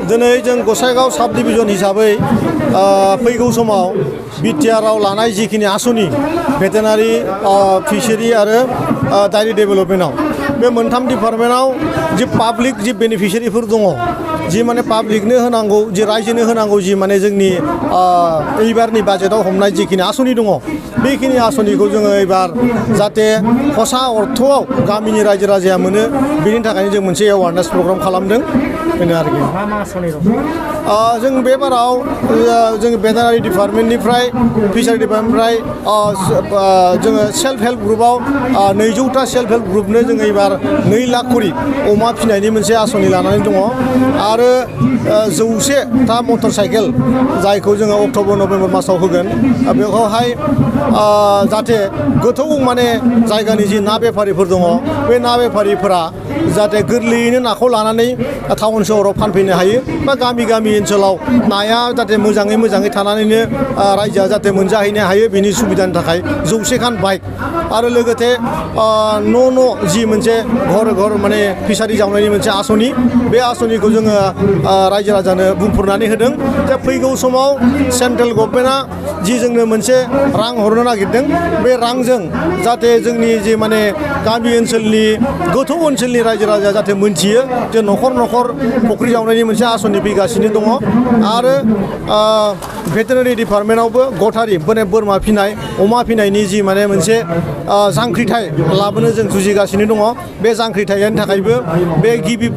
दिनै जों गसाइगाव साब डिभिजन हिसाबै फैगौ समाव बिटिआरआव लानाय जिखिनि आसनि भेटेनारि फिसारि आरो डायरी डेभेलपमेन्टआव बे मोनथाम डिपार्टमेन्टआव जि पाब्लिक जि बेनिफिसियारिफोर दङ जि माने पाब्लिकनो होनांगौ जि रायजोनो होनांगौ जि माने जोंनि एबारनि बाजेटआव हमनाय जिखिनि आसनि दङ बेखिनि आसनिखौ जोङो एबार जाहाथे खसा अर्थआव गामिनि रायजो राजाया मोनो बेनि थाखायनो जों मोनसे एवारनेस प्रग्राम खालामदों बेनो आरोखि जों बे बाराव जों भेटेनारि डिपार्टमेन्टनिफ्राय फिसारि डिपार्टमेन्टनिफ्राय जोङो सेल्फ हेल्प ग्रुपआव 200टा सेल्फ हेल्प ग्रुपनो जोङो एबार 2 लाख खरि अमा फिनायनि मोनसे आसनि लानानै दङ आरो 100टा मटर साइकेल जायखौ जोङो अक्ट'बर नभेम्बर मासाव होगोन बेखौहाय जाहाथे गोथौ माने जायगानि जि ना बेफारिफोर दङ बे ना बेफारिफोरा जाहाथे गोरलैयैनो नाखौ लानानै टाउन सहराव फानफैनो हायो बा गामि गामि ओनसोलाव नाया जाहाथे मोजाङै थानानैनो रायजोआ जाहाथे मोनजाहैनो हायो बेनि सुबिदानि थाखाय 100 खान बाइक आरो लोगोसे न' जि मोनसे घर माने फिसारि जावनायनि मोनसे आसनि बे आसनिखौ जोङो रायजो राजानो बुंफोरनानै होदों जे फैगौ समाव सेन्ट्रेल गभर्नमेन्टआ जि जोंनो मोनसे रां हरनो नागिरदों बे रांजों जाहाथे जोंनि जि माने गामि ओनसोलनि गोथौ ओनसोलनि रायजो राजाया जाहाथे मोनथियो जे न'खर फुख्रि जावनायनि मोनसे आसनि फैगासिनो दङ आरो भेटेनारि डिपार्टमेन्टआवबो गथारि माने बोरमा फिनाय अमा फिनायनि जि माने मोनसे जांख्रिथाय लाबोनो जों जुजिगासिनो दङ बे जांख्रिथायनि थाखायबो बे गिबि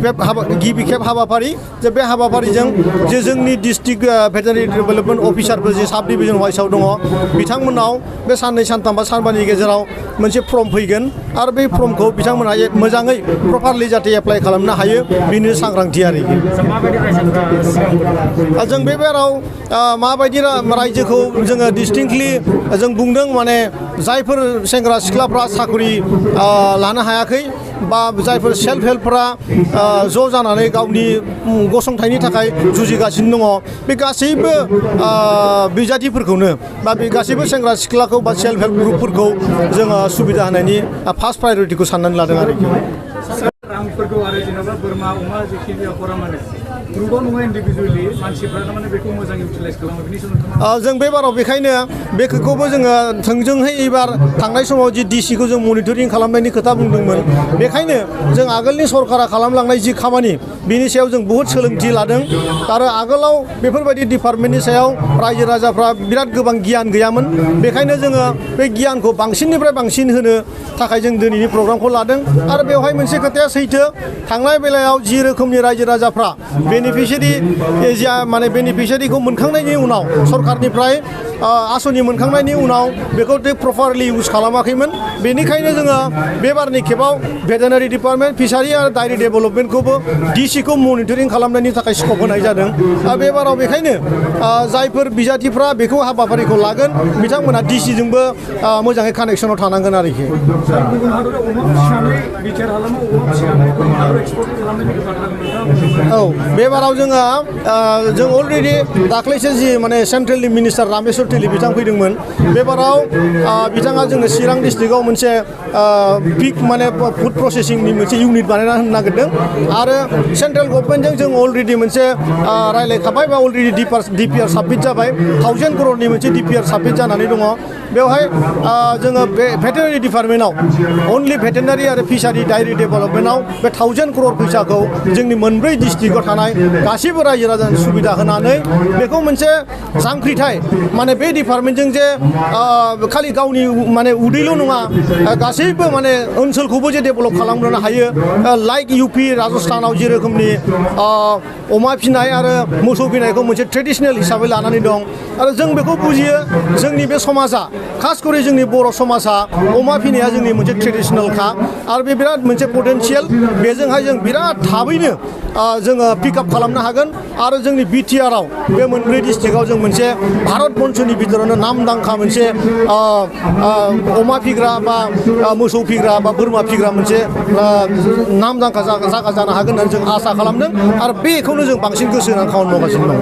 खेब हाबाफारि जे बे हाबाफारिजों जे जोंनि डिस्ट्रिक्ट भेटेनारि डेभेलपमेन्ट अफिसारफोर जे साब डिभिजन वाइसआव दङ बिथांमोनाव बे साननै सानथाम बा सानबानि गेजेराव मोनसे फर्म फैगोन आरो बे फर्मखौ बिथांमोनहा मोजाङै प्रपारलि जाहाथे एप्लाइ खालामनो हायो बेनि सांग्रांथि आरोखि जों बे बाराव माबायदि रायजोखौ जोङो डिस्टिंक्टलि जों बुंदों माने जायफोर सेंग्रा सिख्लाफ्रा साख्रि लानो हायाखै बा जायफोर सेल्फ हेल्पफ्रा ज' जानानै गावनि गसंथायनि थाखाय जुजिगासिनो दङ बे गासैबो बिजाथिफोरखौनो बा बे गासैबो सेंग्रा सिख्लाखौ बा सेल्फ हेल्प ग्रुपफोरखौ जोङो सुबिदा होनायनि फार्स्ट प्रायरिटिखौ साननानै लादों आरोखि रांफोरखौ आरो जेनेबा बोरमा अमा जेखि हरा माने ग्रुपआव नङा इन्डिभिजुवेलि मानसिफ्रा माने बेखौ मोजां इउटिलाइज खालामो बेनि सोमोन्दै जों बे बाराव बेखायनो बेखौबो जोङो थोंजोंहै एबार थांनाय समाव जि डिसिखौ जों मनिटरिं खालामनायनि खोथा बुंदोंमोन बेखायनो जों आगोलनि सरकारा खालामलांनाय जि खामानि बिनि सायाव जों बहुद सोलोंथि लादों आरो आगोलाव बेफोरबायदि डिपार्टमेन्टनि सायाव रायजो राजाफ्रा बिराद गोबां गियान गैयामोन बेखायनो जोङो बे गियानखौ बांसिननिफ्राय बांसिन होनो थाखाय जों दिनैनि प्रग्रामखौ लादों आरो बेवहाय मोनसे खोथाया सैथो थांनाय बेलायाव जि रोखोमनि रायजो राजाफ्रा बेनिफिसियारि माने बेनिफिसियारिखौ मोनखांनायनि उनाव सरकारनिफ्राय आसनि मोनखांनायनि उनाव बेखौ प्रपारलि इउज खालामाखैमोन बेनिखायनो जोङो बे बारनि खेबाव भेटेनारि डिपार्टमेन्ट फिसारि आरो डायरी डेभेलपमेन्टखौबो डिसिखौ मनिटरिं खालामनायनि थाखाय स्कप होनाय जादों बे बाराव बेखायनो जायफोर बिजाथिफ्रा बेखौ हाबाफारिखौ लागोन बिथांमोना डिसिजोंबो मोजाङै कानेक्सनाव थानांगोन आरोखि औ बे बाराव जों अलरेडि दाख्लैसो जि माने सेन्ट्रेलनि मिनिस्टार रामेश्वर तेलि बिथां फैदोंमोन बे बाराव बिथाङा जोंनो चिरां डिस्ट्रिक्टआव मोनसे पिक माने फुड प्रसेसिंनि मोनसे इउनिट बानायना होनो नागिरदों आरो सेन्ट्रेल गभर्नमेन्टजों जों अलरेडि मोनसे रायज्लायखाबाय बा अलरेडि डिपिआर साबमिट जाबाय 1000 करोड़नि मोनसे डिपिआर साबमिट जानानै दङ बेवहाय जोङो बे भेटेनारि डिपार्टमेन्टआव अनलि भेटेनारि आरो फिसारि डायरी डेभेलपमेन्टआव बे 1000 करोड़ फैसाखौ जोंनि मोनब्रै डिस्ट्रिक्टआव थानाय गासैबो रायजो राजानो सुबिदा होनानै बेखौ मोनसे जांख्रिथाय माने बे डिपार्टमेन्टजों जे खालि गावनि माने उदैल' नङा गासैबो माने ओनसोलखौबो जे डेभेलप खालामनो हायो लाइक इउपि राजस्थानाव जे रोखोमनि अमा फिनाय आरो मोसौ फिनायखौ मोनसे ट्रेडिसनेल हिसाबै लानानै दं आरो जों बेखौ बुजियो जोंनि बे समाजा खास करि जोंनि बर' समाजा अमा फिनाया जोंनि मोनसे ट्रेडिसनेलखा आरो बे बिराद मोनसे पटेनशियेल बेजोंहाय जों बिराद थाबैनो जोङो पिकआप खालामनो हागोन आरो जोंनि बिटिआरआव बे मोनब्रै डिस्ट्रिक्टआव जों मोनसे भारत बर्षनि बिथोरावनो नामदांखा मोनसे अमा फिग्रा बा मोसौ फिग्रा बा बोरमा फिग्रा मोनसे नामदांखा जागा जानो हागोन होननानै जों आसा खालामदों आरो बेखौनो जों बांसिन गोसो होनानै खामानि मावगासिनो दं।